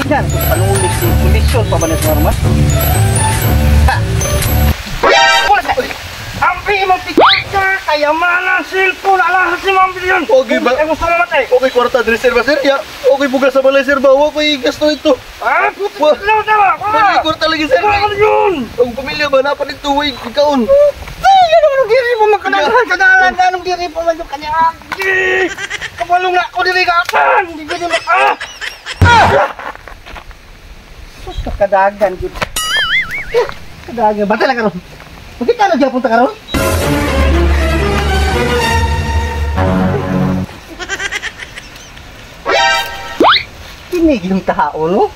Yan, panulis ni kondisyon pa ba na sa normal? Ha! Wala ka! Ambi mo picture kaya mana cellphone alahas ni Ma'am Bilyon. Okay ba? Ay gusto mo matay. Okay kwarta diri sir ba sir? Ya, okay bugas sa balay sir ba? Wa koy gasto ito. Ah, puto Wa. na tawa. Wala kwarta lagi sir. Wala yun. Ang pamilya ba na pa nito way kaon. Ay, ano anong diri mo magkadalan kadalan anong diri po man yung kanya. Kapalong na ako diri ka. Hindi ko din ah. Ah. Sus kadagan gid. Kadagan bata lang karon. Bakit ano gyapon ta karon? Tinig yung tao, no?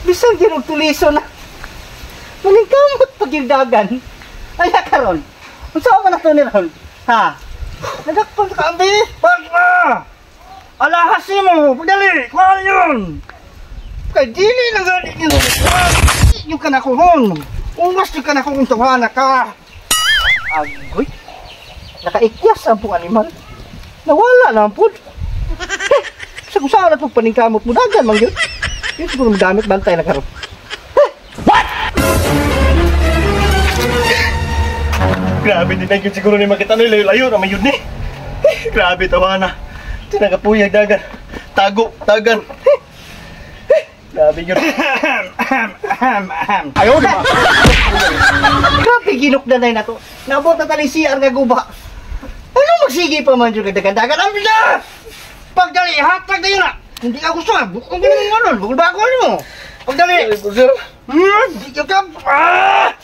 Bisan din og tuliso na. Maningkamot pagildagan. Ay, karon. Unsa man na to ni ron? Ha? Nagakpan ka ambi. Pagma! Alahas mo! Pagdali! Kuha yun! Kay dili na gani yun. Yung ka na ko hon. Ungas yung ka na kung tawana ka. Agoy. Nakaikyas ang pong animal. Nawala na ang pud. Sa kung saan na itong paningkamot mo, dagan man yun. Yun siguro magamit bantay na karon. What? Grabe din na yun siguro ni makita no, layo-layo na may yun ni. Grabe tawa na. Tinagapuyag dagan. Tago, tagan. Grabe yun. Ayaw di ba? Grabe ginukdanay na to. Nabot na tali CR nga guba. Ano magsige pa man yun dagan-dagan? Ang bila! Pagdali, hatag na yun na! Hindi ka gusto, bukong ko naman ano, bukong bago mo. Pagdali! Sir. Di ka ka! Ah!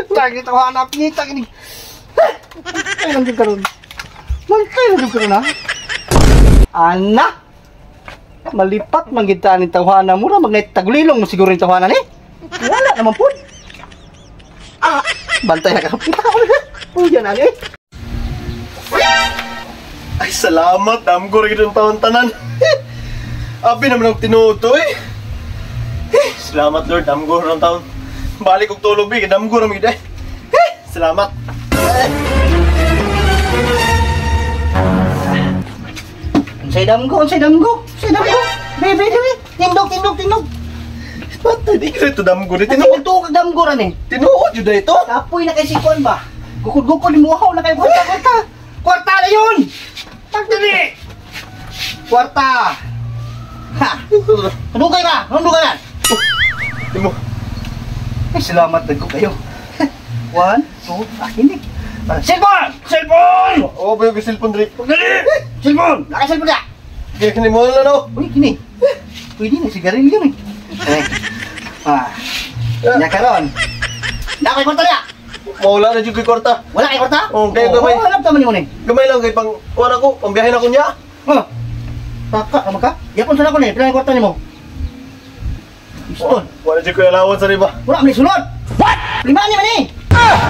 Tagi ito, hanap niya, tagi ni. Ay, lang din karon. Mantay lang din karon, ha? Ana! Malipat man gid ta ning tawhana mura magnay tagulilong mo siguro ning tawhana ni. Wala naman pud. Ah, bantay na ka. Puta ka ulit. Uy, yan ani. Ay, salamat. Damgo rin ang taon tanan. Abi naman ang tinuto eh. Salamat Lord, damgo rin ang taon. Balik og tulog bi, damgo rin gid eh. Salamat. Unsay damgo, unsay damgo, unsay damgo. Bebe, bebe, tindog, tindog, tindog. Patay, di ka ito damgo rin. Tinuod. Tinuod ka damgo rin eh. Tinuod yun na ito. Kapoy na kay si Kwan ba? Gukod-gukod, muhaw na kayo. Kwarta, kwarta. Kwarta na yun! Pagdali! Kwarta! Ha! Nandugay ka! Nandugay ka! Timo. Ay, salamat nagko kayo. 1, 2, ah, hindi. Cellphone! Cellphone! Oo, ba yung cellphone dre? Pagdali! Cellphone! Naka-cellphone ka! Kaya kini mo na no? Uy, kini. Pwede na, sigarilyo eh. Eh. Ah. Nya karon. Na kay kwarta niya. Mawala na jud ko'y kwarta. Wala kay kwarta? Oo, kay gamay. Oh, alam taman nimo ni. Gamay lang kay pang kuan ako, pambiyahe na ko niya. Oh. Taka ka ka? Yapon sa nako ni, pila ang kwarta nimo? Iston. Wala jud ko'y allowance sa riba. Wala man sulod. What? Lima ni man ni. Ah!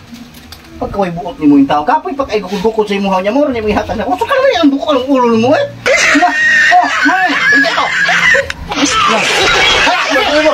Pagkaway buot nimo yung tao, kapoy pag ay gukod-gukod sa imuha niya mo, rin mo ihatag na. Oh, so kalay ang bukol ang ulo nimo eh. Na. Oh, nay, hindi to. Na. Hala,